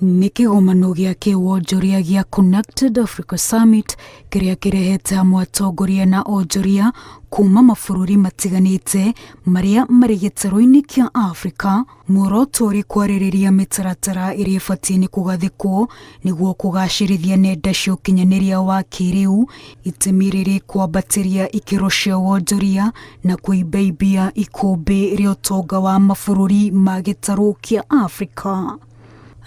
Nĩ kĩgomano gĩa kĩwonjoria gĩa Connected Africa Summit kĩrĩa kĩrehete hamwe atongoria na onjoria kuma mabũrũri matiganĩte marĩa marĩ gĩtarũ-inĩ kĩa Afrika. Muoroto ũrĩ kwarĩrĩria mĩtaratara ĩrĩa ĩbatiĩ nĩ kũgathĩkwo nĩguo kũgacĩrithia nenda cia ũkinyanĩria wa kĩrĩu, itemi rĩrĩ kwambatĩria ikĩro cia wonjoria na kũimbaimbia ikũmbĩ rĩa ũtonga wa mabũrũri ma gĩtarũ kĩa Afrika.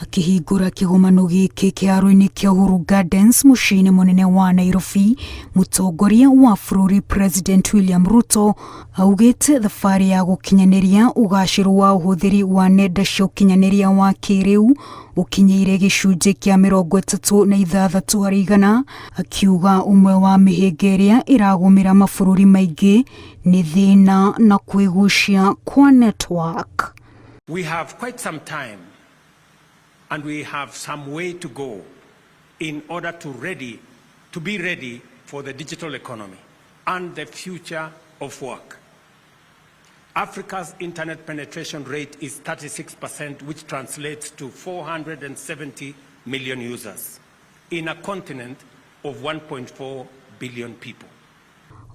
Akĩhingũra kĩgomano gĩkĩ kĩharo-inĩ kĩa Uhuru Gardens mũciĩ-inĩ mũnene wa Nairobi, mũtongoria wa bũrũri President William Ruto augĩte thabarĩ ya gũkinyanĩria ũgacĩru wa ũhũthĩri wa nenda cia ũkinyanĩria wa kĩrĩu ũkinyĩire gĩcunjĩ kĩa 36%, akiuga ũmwe wa mĩhĩnga ĩrĩa ĩragũmĩra mabũrũri maingĩ nĩ thĩna na kwĩgucia kwa network. We have quite some time and we have some way to go in order to be ready for the digital economy and the future of work. Africa's internet penetration rate is 36%, which translates to 470 million users in a continent of 1.4 billion people.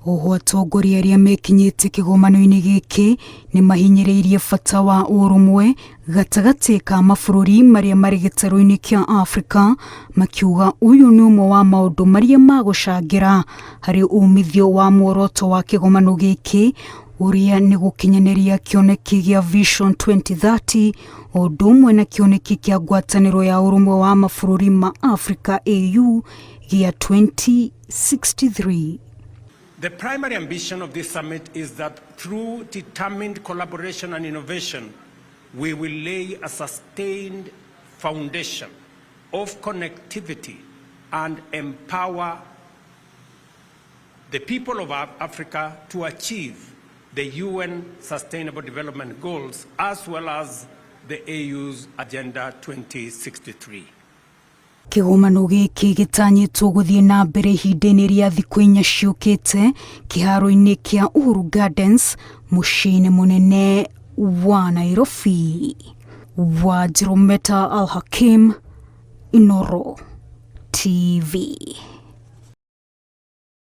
Oho atongoria arĩa mekinyĩtie kĩgomano-inĩ gĩkĩ nĩ mahinyĩrĩirie bata wa ũrũmwe gatagatĩ ka mabũrũri marĩa marĩ gĩtarũ-inĩ kĩa Afrika, makiuga ũyũ nĩ ũmwe wa maũndũ marĩa magũcangĩra harĩ umithio wa muoroto wa kĩgomano gĩkĩ ũrĩa nĩ gũkinyanĩria kĩoneki gĩa Vision 2030 o ũndũ ũmwe na kĩoneki kĩa ngwatanĩro ya ũrũmwe wa mabũrũri ma Afrika AU gĩa 2063. The primary ambition of this summit is that through determined collaboration and innovation, we will lay a sustained foundation of connectivity and empower the people of Africa to achieve the UN Sustainable Development Goals as well as the AU's Agenda 2063. Kĩgomano gĩkĩ gĩtanyĩtwo gũthiĩ na mbere ihinda-inĩ rĩa thikũ 4 ciũkĩte kĩharo-inĩ kĩa Uhuru Gardens mũciĩ-inĩ mũnene wa Nairobi. Wanjirũ Meta Al Hakim, Inooro TV.